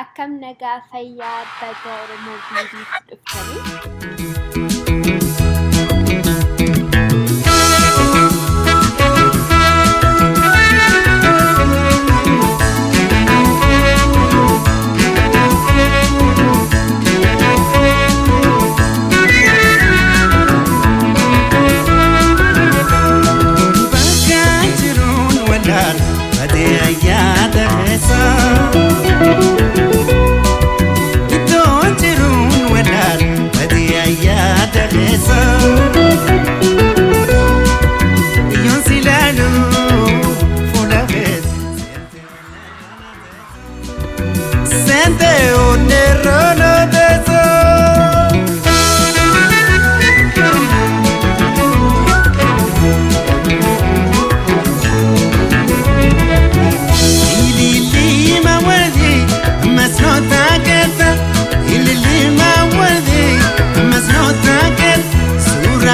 Akkam nagaa fayyaa baga Oromoo Biiriitti dhuftanii. Bakka jiruun walaal badee ayyaata keessa. Iddoo jiruun walaal badee ayyaata keessa. Iyyoon si ilaalu fuula keessa. Seente onneerra.